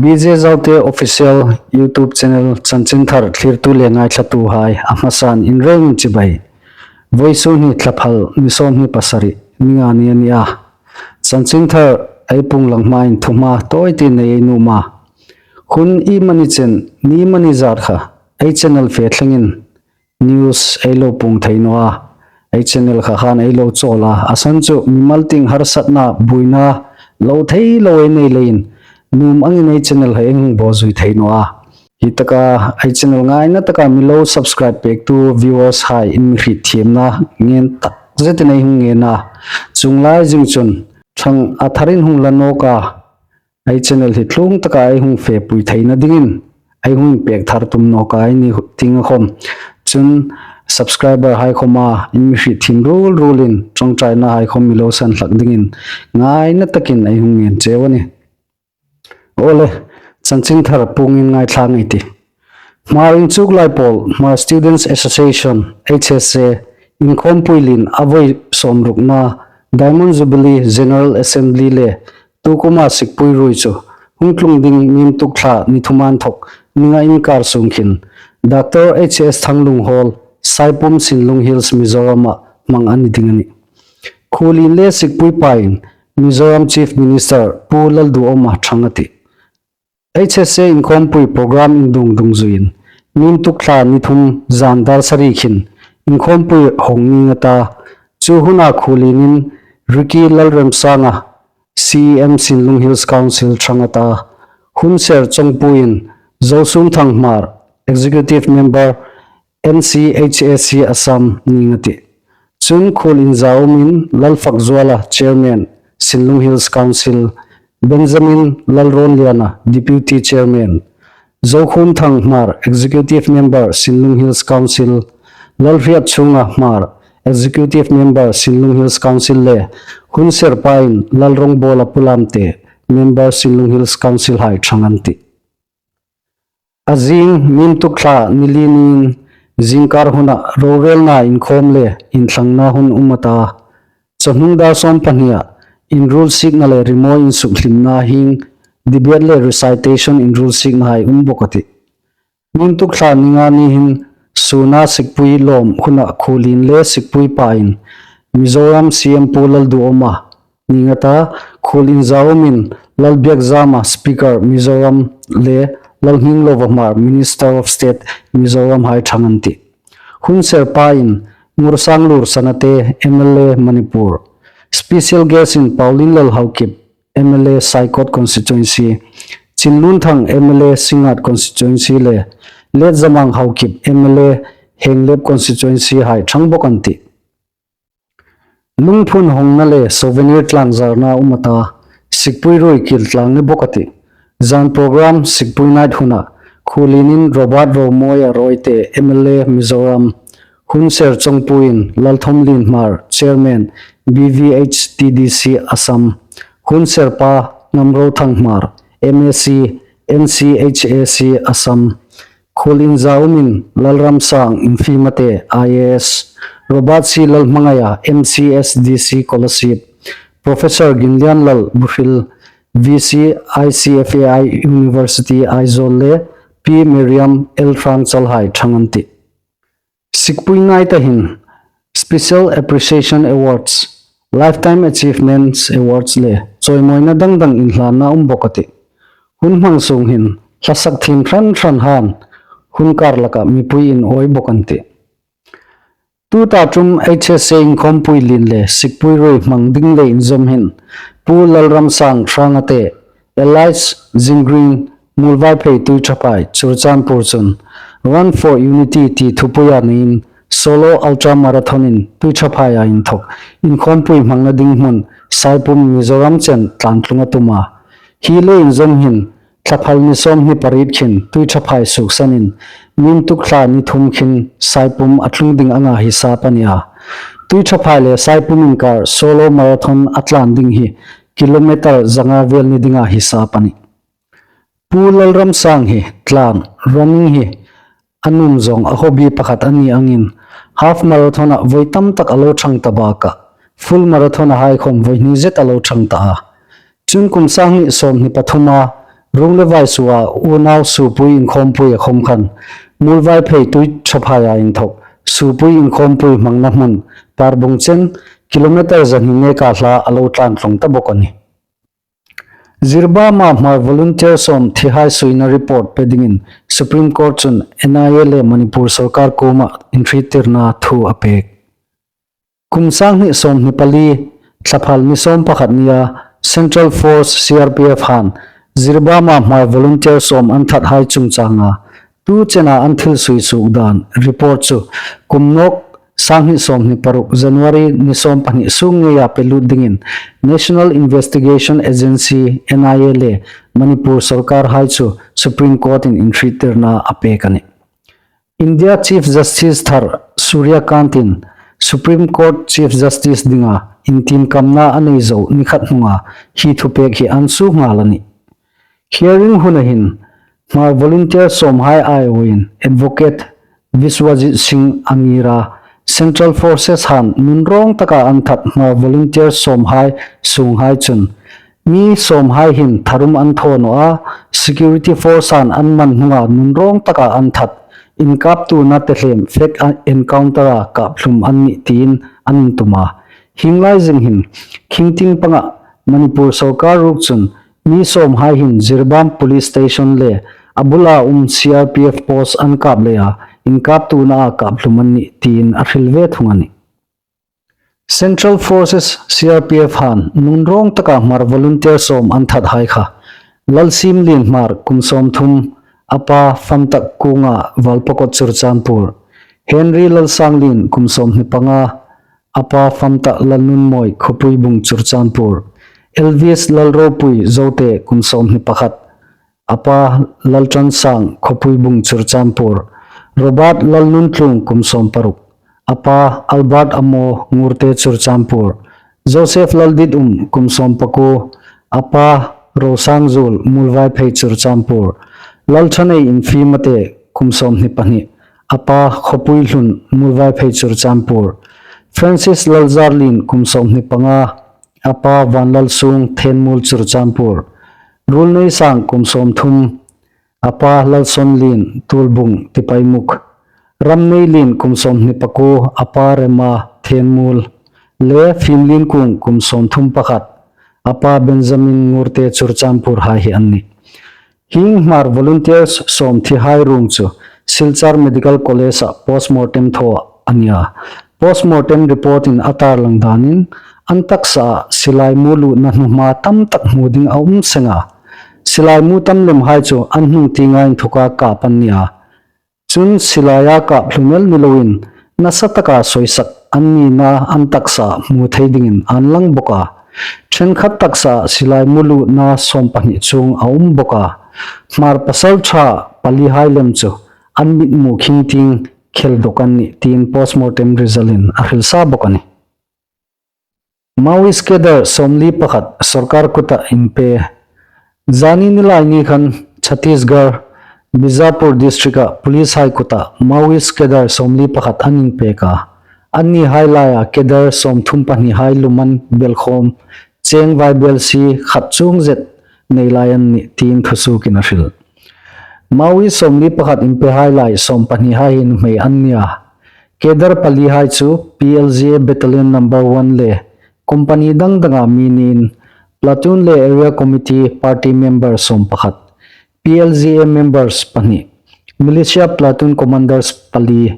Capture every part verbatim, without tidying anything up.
P J Zaute Official YouTube Channel chanchinthar thlirtu le ngaithlatuhai a hmasan inrengin chibai. Vawisun hi Thlaphal ni sawmhni pasari, Ningani a ni a. Chanchinthar ei puong lang hmain thuhma tawi tin nei ei nuom a. Hun iemani chen, ni iemani zat kha ei channel fe thlengin news ei lo puong thei naw a. Ei channel kha khan ei lo chawl a. A san chu mimal tieng harsatna, buoina lo thei lo ei nei leiin nuom angin ei channel kha ei hung bawzui thei naw a. Hi taka ei channel ngaina taka mi lo subscribe pektu viewers hai in mi hriet thiemna ngen tak zetin ei hung ngen a. Chuong lai zing chun ṭhang a tharin hung la nawk a, ei channel hi tlung taka ei hung fepui theina dingin ei hung pek thar tum nawk a, ei ni tieng a khawm. Chun subscriber hai khawma in mi hriet thiem ruol ruolin ṭawngṭaina hai khawm mi lo san hlak dingin ngaina takin ei hung ngen cheu a nih. Awle, chanchinthar puongin ngaithla ngei ei tih. Hmar inchuklai pawl, Hmar Students Association, H S A, inkhawmpui lien a vawi sawmrukna Diamond Jubilee General Assembly le tu kuma sikpui ruoi chu hung tlung ding Nimtuk thla ni thum inthawk ninga inkar sung khin Doctor H S Thanglung Hall, Saipum, Sinlung Hills, Mizoram-a hmang a ni ding a nih. Khuolien le sikpui pain Mizoram Chief Minister Pu Lalduhoma ṭhang a tih. H S A inkhawmpui program indung dungzuiin Nimtuk thla ni thum zan dar sari khin inkhawmpui hawng ning a ta. Chu huna khuolienin Ricky Lalremsanga, C E M Sinlung Hills Council ṭhang a ta. Hun ser chawngpuiin Zosumthang Hmar, Executive Member, N C H A C Assam ning a tih. Chun khuol inzaumin Lalfakzuala, Chairman, Sinlung Hills Council, Benjamin Lalronliana, Deputy Chairman, Zokhumthang Hmar, Executive Member, Sinlung Hills Council, Lalhriatchunga Hmar, Executive Member, Sinlung Hills Council le hun ser pain Lalrongbola Pulamte, Member, Sinlung Hills Council hai ṭhang an tih. A zing Nimtuk thla ni li niin zingkar huna rorelna inkhawm le inthlangna hun um a ta. Chawhnung dar sawm pahnia inrulsikna le rimawi insukhlimna hieng debate le recitation inrulsikna hai um bawk a tih. Nimtuk thla ni nga ni hin suna sikpui lawm huna khuolien le sikpui pain Mizoram C M Pu Lalduhoma ning a ta, khuol inzaumin Lalbiakzama Speaker Mizoram le Lalnghinglova Hmar Minister of State Mizoram hai ṭhang an tih. Hun ser pain Ngursanglur Sanate, M L A Manipur, special guest in Paulinlal Haokip, M L A Saikot Constituency, Chinlunthang M L A Singngat Constituency le Letzamang Haokip M L A Henglep Constituency hai ṭhang bawk an tih. Lungphun hawngna le souvenir tlangzarna um a ta, sikpui ruoi kil tlang ni bawk a tih. Zan program sikpui night huna khuolienin Robert Romawia Royte M L A Mizoram, hun ser chawngpuiin Lalthawmlien Hmar, Chairman, B V H T D C Assam, hun ser pa Ngamrothang Hmar, M A C, N C H A C Assam, khuol inzaumin Lalramsang Infimate I A S, Robert C Lalhmangaia M C S D C Kolasib, Professor Ginlianlal Buhril, V C I C F A I University Aizawl le Pi Miriam L Hrangchal hai ṭhang an tih. Sikpui ngaita hin Special Appreciation Awards, Lifetime Achievements Awards le chawimawina dang dang inhlanna um bawk a tih. Hun hmang sung hin hlasak thiem hran hran han hun kar laka mipui in awi bawk an tih. Tuta ṭum H S A inkhawmpui lien le sikpui ruoi hmang ding le inzawm hin Pu Lalramsang Hrangate, alias Zingreen, Muolvaiphei Tuiṭhaphai, Churachandpur chun Run for Unity ti thupuia neiin solo ultra marathon in Tuiṭhaphaia inthawk inkhawmpui hmangna ding hmun Saipum, Mizoram chen tlan tlung a tum a. Hi le inzawm hin Thlaphal ni sawmhni pariet khin Tuiṭhaphai suksanin Nimtuk thla ni thum khin Saipum a tlung ding anga hisap a ni a. Tuiṭhaphai le Saipum inkar solo marathon a tlan ding hi kilometer zanga vel ni dinga hisap a nih. Pu Lalramsang hi tlan, running hi a nuom zawng, a hobby pakhat a ni angin, half marathon-a vawi tam tak a lo ṭhang ta bakah, full marathon-a hai khawm vawi hni zet a lo ṭhang ta a. Chun kum sanghni sawmhni pathuma Rung le Vaisua unau Supui inkhawmpui a khawm khan, Muolvaiphei Tuiṭhaphaia inthawk Supui inkhawmpui hmangna hmun Parbung chen kilometer zahni neka hla a lo tlan tlung ta bawk a nih. Jiribama Hmar volunteer sawm thihai suina report pe dingin Supreme Court chun N I A le Manipur sorkar kuoma inhriettirna thu a pek. Kum sanghni sawmhni pali, Thlaphal ni sawm pakhat nia Central Force C R P F han Jiribama Hmar volunteer sawm an thathai chungchanga tu chena an thil sui suok dan report chu kum nawk sanghni sawmhni paruk January ni sawm pahni sung ngeia pe lut dingin National Investigation Agency, N I A le Manipur sorkar hai chu Supreme Court in inhriettirna a pek a nih. India Chief Justice thar Surya Kant in Supreme Court Chief Justice dinga intiem kamna a nei zo ni khat hnunga hi thupek hi an suok nghal a nih. Hearing huna hin Hmar volunteer sawmhai aiawin Advocate Viswajit Singh a ngira, Central Forces han nunrawng taka an that Hmar volunteer sawmhai sunghai chun mi sawmhai hin tharum an thaw naw a, security force han an man hnunga nunrawng taka an that, inkaptuona tehlem fake encounter-a kaphlum an nih tiin an tum a. Hieng lai zing hin khingting panga Manipur sorkar ruok chun mi sawmhai hin Jiribam Police Station le a bula um C R P F post an kap leia inkaptuonaa kaphlum an nih tiin a hril ve thung a nih. Central Forces C R P F han nunrawng taka Hmar volunteer sawm an thathai kha Lalsimlien Hmar kum sawmthum, a pa Famtak Kunga, Valpakot, Churachandpur; Henry Lalsanglien kum sawmhni panga, a pa Famtak Lalnunmawi, Khapuibung, Churachandpur; Elvis Lalropui, Zote, kum sawmhni pakhat, a pa Laltansang, Khapuibung, Churachandpur; Robert Lalnuntluong kum sawmparuk, a pa Albert Amo, Ngurte, Churachandpur; Joseph Lalditum kum sawmpakuo, a pa Rosangzuol, Muolvaiphei, Churachandpur; Lalthanei Infimate kum sawmhni pahni, a pa Khapuihlun, Muolvaiphei, Churachandpur; Francis Lalzarlien kum sawmhni panga, a pa Vanlalsung, Thenmuol, Churachandpur; Ruolneisang kum sawmthum, a pa Lalsonlien, Tuolbung, Tipaimukh; Ramneilien kum sawmhni pakuo, a pa Rema, Thenmuol, le Fimlienkuong kum sawmthum pakhat, a pa Benjamin, Ngurte, Churachandpur hai hi an nih. Hieng Hmar volunteers sawm thihai ruong chu Silchar Medical College-a postmortem thaw a nia. Postmortem report-in a tarlang danin an taksaa silai mu lutna hnuhma tamtak hmu ding a um seng a, silai mu tam lemhai chu an hnung tienga inthoka kap an nia. Chun silaia kaphlum el ni loin nasa taka sawisak an nina an taksa hmu thei dingin an lang bawk a. Ṭhenkhat taksa silai mu lutna sawm pahni chuong a um bawk a. Hmar pasalṭha palihai lem chu an mit hmu khingtieng khel dawk an nih tiin postmortem result-in a hril sa bawk a nih. Maoist cadre sawmli pakhat sorkar kuta inpe. Zani nilaini khan Chhattisgarh, Bijapur district-a police hai kuta Maoist cadre sawmli pakhat an inpek a. Annihai laia cadre sawmthum pahnihai luman belkhawm cheng vaibelsie khat chuong zet nei lai an nih tiin thusuokin a hril. Maoist sawmli pakhat inpehai lai sawm pahnihai hi nuhmei an nia. Cadre palihai chu P L G A Battalion number one le company dang danga mi niin, platoon le area committee party member sawm pakhat, P L G A members pahni, militia platoon commanders pali,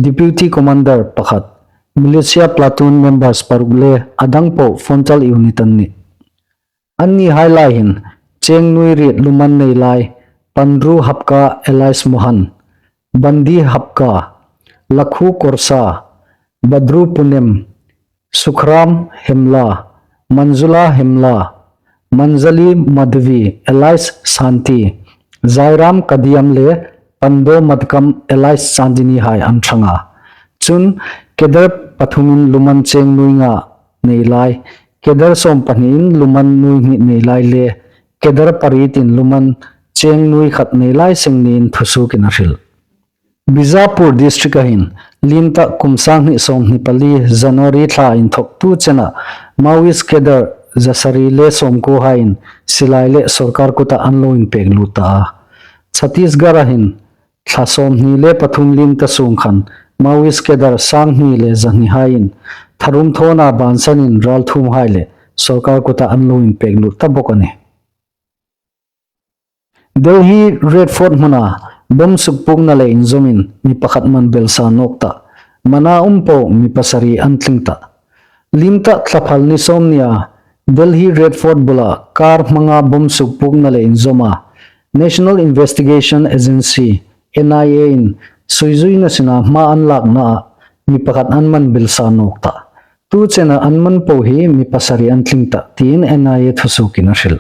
deputy commander pakhat, militia platoon members paruk le a dang po frontal unit an nih. Annihai lai hin cheng nuoi riet luman nei lai Pandru Hapka alias Mohan, Bandi Hapka, Lakhu Korsa, Badru Punem, Sukhram Hemla, Manjula Hemla, Manjali Madhavi alias Santi, Jairam Kadiam le Pando Madkam alias Chandini hai an ṭhang a. Chun cadre pathumin luman cheng nuoi nga nei lai, cadre sawm pahniin luman nuoi hni nei lai le cadre parietin luman cheng nuoi khat nei lai seng niin thusuokin a hril. Bijapur district-a hin liem tak kum sanghni sawmhni pali January thla inthok tu chena Maoist cadre zasari le sawmkuo haiin silai le sawrkar kuta an lo inpek lut ta a. Chhattisgarh-a hin thla sawmhni le pathum liem ta sung khan Maoist cadre sanghni le zahni haiin tharum thawna bansanin ralthuomhai le sawrkar kuta an lo inpek lut ta bawk a nih. Delhi Red Fort hmuna bomb sukpukna le inzawmin mi pakhat man belsa nawk ta. Mana um po mi pasari an tling ta. Liem ta thlaphal ni sawm nia Delhi Red Fort bula car hmanga bomb sukpukna le inzawma National Investigation Agency, N I A in suizuina sina hma an laknaa mi pakhat an man belsa nawk ta. Tu chena an man po hi mi pasari an tling ta, tiin N I A thusuokin a hril.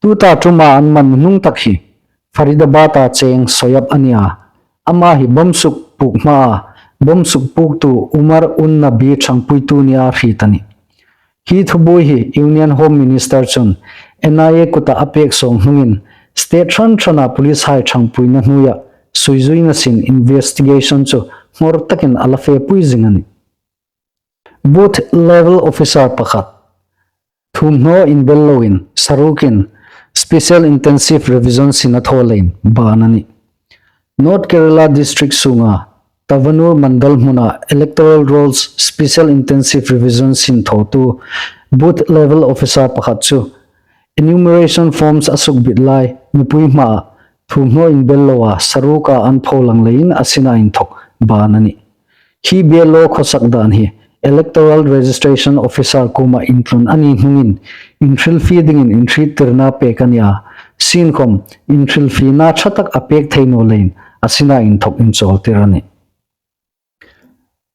Tuta ṭuma an man hnung tak hi Faridabad-a cheng Soyab a nia. Ama hi bomb sukpuk hmaa bomb sukpuktu Umar un-Nabi ṭhangpuitu nia hriet a nih. Hi thubuoi hi Union Home Minister chun N I A kuta a pek sawng hnungin state hran hrana police hai ṭhangpuina hnuoia suizuina sin investigation chu hmawr takin a la fepui zing a nih. Booth level officer pakhat thuomhnaw inbel loin sarukin Special Intensive Revision sin a thaw leiin ban a nih. North Kerala District sunga Tavanur Mandal hmuna Electoral Rolls Special Intensive Revision sin thawtu Booth Level Officer pakhat chu enumeration forms a sukbit lai mipui hmaa thuomhnaw inbel loa saruka an pholang leiin a sina inthok ban a nih. Hi bylaw khawsak dan hi Electoral Registration Officer kuoma intlun a ni hnungin inhrilfie dingin inhriettirna pek a nia, sienkhawm inhrilfiena ṭha tak a pek thei naw leiin a sina inthok inchawltir a nih.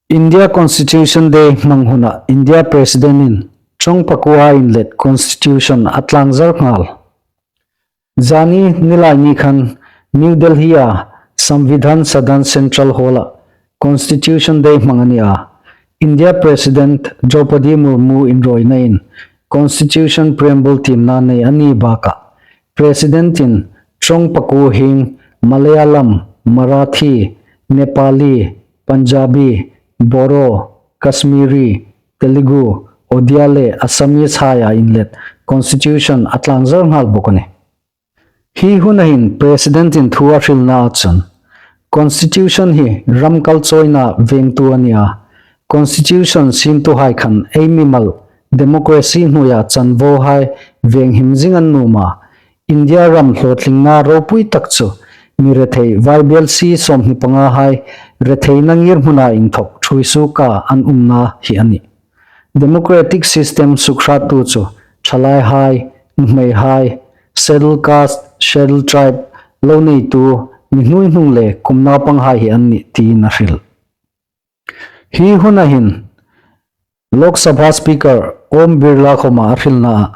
India Constitution Day hmang huna India President-in ṭawng pakuoa inlet Constitution a tlangzar nghal. Zani nilaini khan New Delhi-a Samvidhan Sadan Central Hall-a Constitution Day hmang a nia. India President Draupadi Murmu inrawinain Constitution Preamble tiemna nei a ni bakah President-in ṭawng pakuo hieng Malayalam, Marathi, Nepali, Punjabi, Bodo, Kashmiri, Telugu, Odia le Assamese haia inlet Constitution a tlangzar nghal bawk a nih. Hi huna hin President-in thu a hrilnaa chun Constitution hi ram kalchawina vengtu a nia. Constitution siemtuhai khan ei mimal democracy hnuoia chanvohai venghim zing an nuom a. India ram hlawtlingna ropui tak chu mi rethei vaibelsie sawmhni pangahai retheina ngirhmuna inthok ṭhuoi suoka an umna hi a nih. Democratic system sukhrattu chu ṭhalaihai, nuhmeihai, Scheduled Caste, Scheduled Tribe lo neitu mi hnuoihnung le kum naupanghai hi an nih tiin a hril. Hi huna hin Lok Sabha Speaker Om Birla khawma a hrilnaa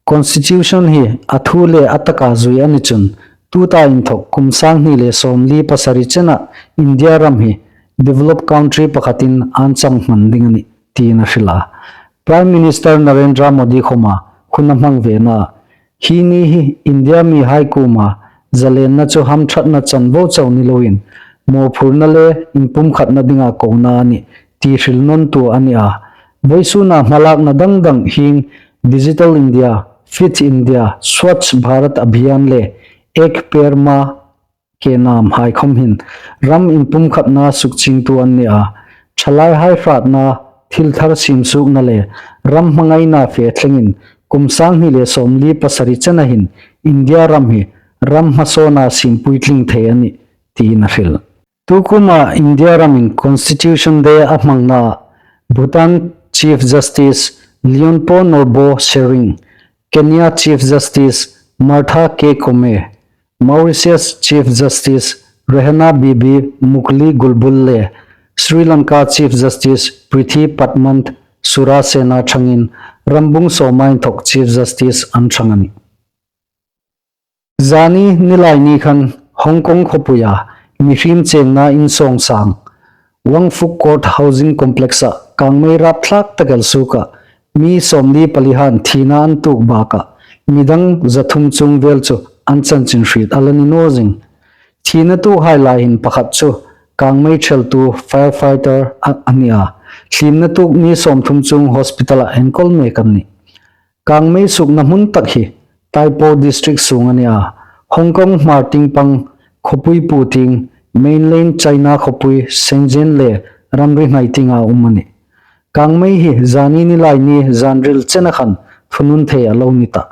Constitution hi a thu le a taka zui a ni chun tuta inthok kum sanghni le sawmli pasari chena India ram hi developed country pakhatin an chang hman ding a nih tiin a hril a. Prime Minister Narendra Modi khawma hun a hmang vena hi ni hi India mihai kuoma zalenna chu hamṭhatna chanvo chau ni loin mawphurna le inpumkhatna dinga kona a nih ti hril nawntu a ni a. Vawisuna hmalakna dang dang hieng Digital India, Fit India, Swachh Bharat Abhiyan le Ek Ped Maa Ke Naam hai khawm hin ram inpumkhatna sukchiengtu an ni a. Ṭhalaihai hratna, thil thar siem suokna le ram hmangaina fe thlengin kum sanghni le sawmli pasari chena hin India ram hi ram hmasawnaa siem puitling thei a nih tiin a hril. Tukuma India ramin Constitution Day a hmangna Bhutan Chief Justice Leunpo Norbo Tshering, Kenya Chief Justice Martha K Koome, Mauritius Chief Justice Rehana Bibi Mukhli Gulbull le Sri Lanka Chief Justice Prithi Patmant Surasena thangin rambung sawma inthok Chief Justice an thang a nih. Zani nilaini khan Hong Kong khawpuia mihriem chengna insawngsang Wong Fuk Court Housing Complex-a kangmei rapthlak tak el suoka mi sawmli pali han thina an tuok bakah midang zathum chuong vel chu an chanchin hriet a la ni naw zing. Thina tuokhai lai hin pakhat chu kangmei theltu firefighter a, a ni a. Hliemna tuok mi sawmthum chuong hospital-a enkawl mek an nih. Kangmei sukna hmun tak hi Taipo District sung a ni a, Hong Kong hmar tieng pang khawpui pu tieng, mainland China khawpui Shenzhen le ramri hnai tienga um a nih. Kangmei hi zani Nilaini zanril chena khan thunun thei a lo ni tah.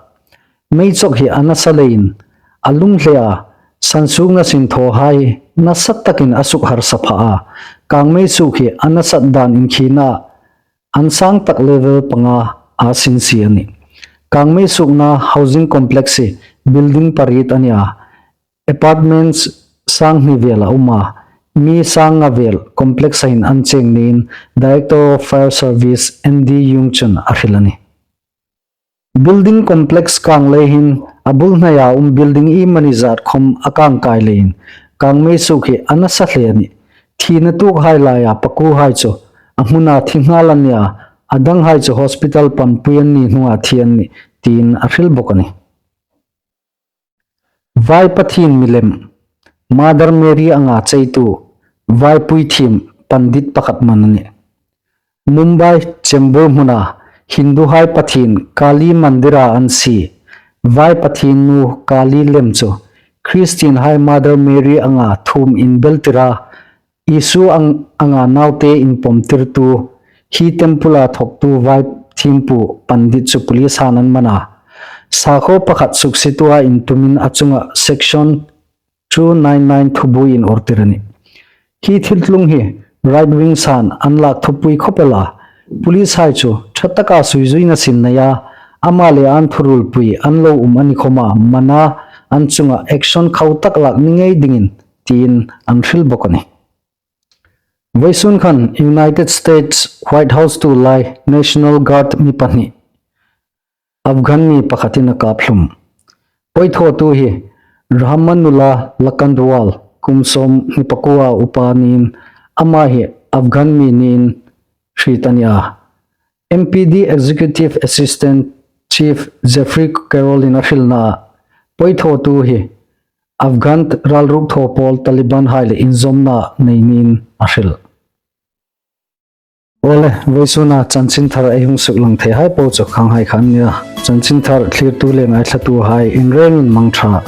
Mei chawk hi a nasa leiin a lung hle a, sansuokna sinthawhai nasa takin a sukharsa pha a. Kangmei suk hi a nasat dan inkhina an sang tak level panga a sin si a nih. Kangmei sukna housing complex hi building pariet a ni a, apartments sang hni vel a um a, mi sang nga vel complex-a hin an cheng niin Director of Fire Service N D Yung chun a hril a nih. Building complex kang lei hin a bul hnaia um building iemani zat khom a kang kai leiin kangmei suk hi a nasa hle a nih. Thina tuokhai laia pakuohai chu a hmuna thi nghal an ni a, a danghai chu hospital panpui an ni hnunga thi an nih, tiin a hril bawk a nih. Vai Pathien milem, Mother Mary anga cheitu, vaipui thiem pandit pakhat man a nih. Mumbai Chembur hmuna Hinduhai pathien Kali mandir-a an sie vai Pathien nu Kali lem chu Christian-hai Mother Mary anga thuom inbeltira Isu ang, anga naute inpawmtirtu hi temple-a thawktu vai thiempu pandit chu police-han an man a. Sakhaw pakhat suksietua intumin a chunga section two nine nine thubuoi inawrtir a nih. Hi thiltlung hi right wing-san an lak thupui khawp el a. Police-hai chu ṭha taka suizuina sin neia ama le an thuruolpui an lo um a ni khoma mana an chunga action khau tak lak ni ngei dingin tiin an hril bawk a nih. Vawisun khan United States White House tulai National Guard mi pahni Afghan mi pakhatin a kap hlum. Poithawtu hi Rahmanullah Lakandwal, kum sawmhni pakuo upa niin ama hi Afghan mi niin hriet a ni a. M P D Executive Assistant Chief Jeffrey Carroll-in a hrilna poithawtu hi Afghan ralruk thaw pawl Taliban-hai le inzawmna nei niin a hril. Awle, vawisuna chanchinthar ei hung suklang theihai po chu khanghai khan nia. Chanchinthar thlirtu le ngaithlatuhai inrengin mangṭha.